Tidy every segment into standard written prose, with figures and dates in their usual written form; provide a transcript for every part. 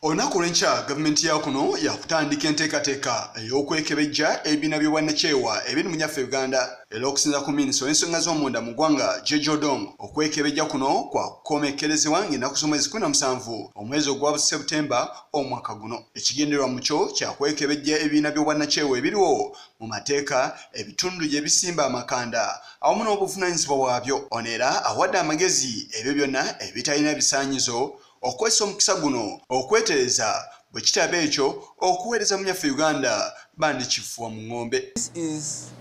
Olunaku olw'enkya gavumenti ya kuno yakutandika enteekateeka ey'okwekebejja ebibiina by'obwannakyewa ebiri mu nnyaffe Uganda. Era okusinziira ku minisita ow'ensonga z'omunda mu ggwanga Jeje Odong, okwekebejja kuno kwa kukomekkerezebwa ng'ennaku z'omwezi 17 omwezi ogwa Sebutemba omwaka guno. Ekigendererwa mu kyo kya kwekebejja ebibiina by'obwannakyewa ebiriwo mu mateeka, ebitundu gye bisimba amakanda awamu n'obuvunaanyizibwa bwabyo. Ono era awadde amagezi ebyo byonna ebitalina bisaanyizo okukozesa omukisa guno okwetereza, bwe kitaba ekyo okuweereza munyaffe Uganda bandikifuwa mu ŋŋombe. This is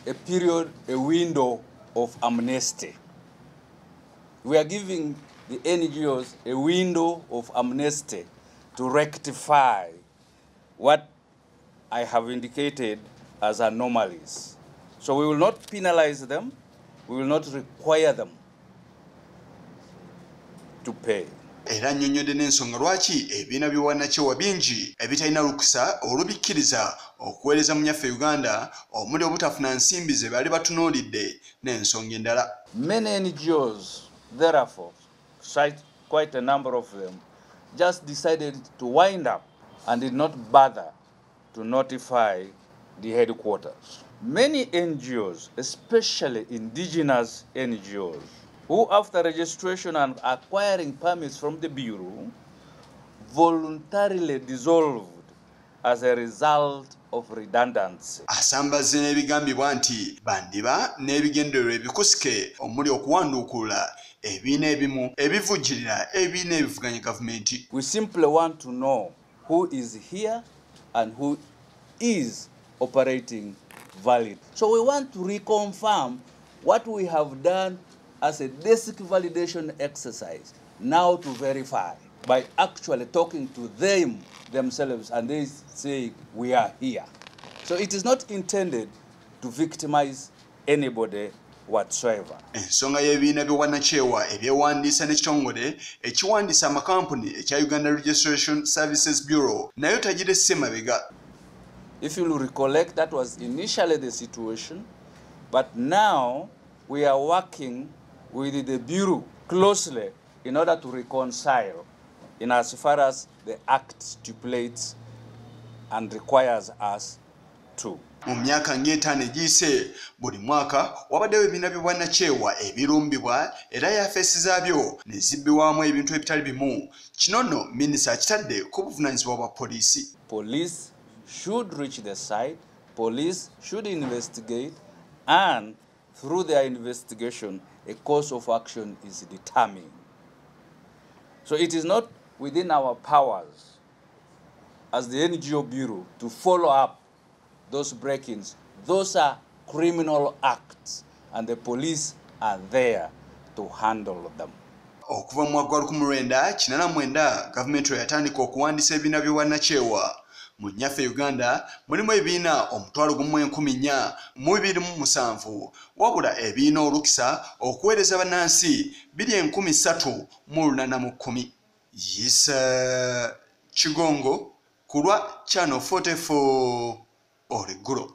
a period, a window of amnesty. We are giving the NGOs a window of amnesty to rectify what I have indicated as anomalies. So we will not penalize them, we will not require them to pay. Era annyonnyodde n'ensonga lwaki ebibiina by'obwannakyewa bingi ebitalina lukusa olubikkiriza okuweereza munyaffe Uganda, omuli obutafuna nsimbi ze baali batunuulidde n'ensonga endala. Many NGOs, therefore, cite quite a number of them, just decided to wind up and did not bother to notify the headquarters. Many NGOs, especially indigenous NGOs, who after registration and acquiring permits from the Bureau, voluntarily dissolved as a result of redundancy. Asambaze n'ebigambibwa nti bandiba n'ebigendererwa ebikusike omuli okuwanduukulula ebibiina ebimu ebivujjirira ebibiina ebivuganya gavumenti. We simply want to know who is here and who is operating valid. So we want to reconfirm what we have done as a basic validation exercise, now to verify by actually talking to them themselves, and they say we are here. So it is not intended to victimize anybody whatsoever. Ensonga y'ebibiina by'obwannakyewa ebyewandiisa n'ekitongole ekiwandiisa amakampuni ekya Uganda Registration Services Bureau nayo tagiresse mabega. If you will recollect, that was initially the situation, but now we are working with the Bureau closely in order to reconcile in as far as the Act stipulates and requires us to. Mu myaka ng'etaano egiyise, buli mwaka wabaddewo ebibiina by'obwannakyewa ebirumbibwa era yafeesi zaabyo ne zibbibwamu ebintu ebitali bimu. Kino nno minisita akitadde ku buvunaanyizibwa bwa poliisi. Police should reach the site, police should investigate, and through their investigation, a course of action is determined. So it is not within our powers as the NGO Bureau to follow up those break-ins. Those are criminal acts, and the police are there to handle them. Okuva mu mwaka gwa 1989 gavumenti lwe yatandika okuwandiisa ebibiina by'obwannakyewa mu nnyaffe Uganda, mulimu ebibiina 1,427, wabula ebibiina olukisa okuweereza bannansi biri 3,810. Yisa Kigongo ku lwa Channel 44 olweggulo.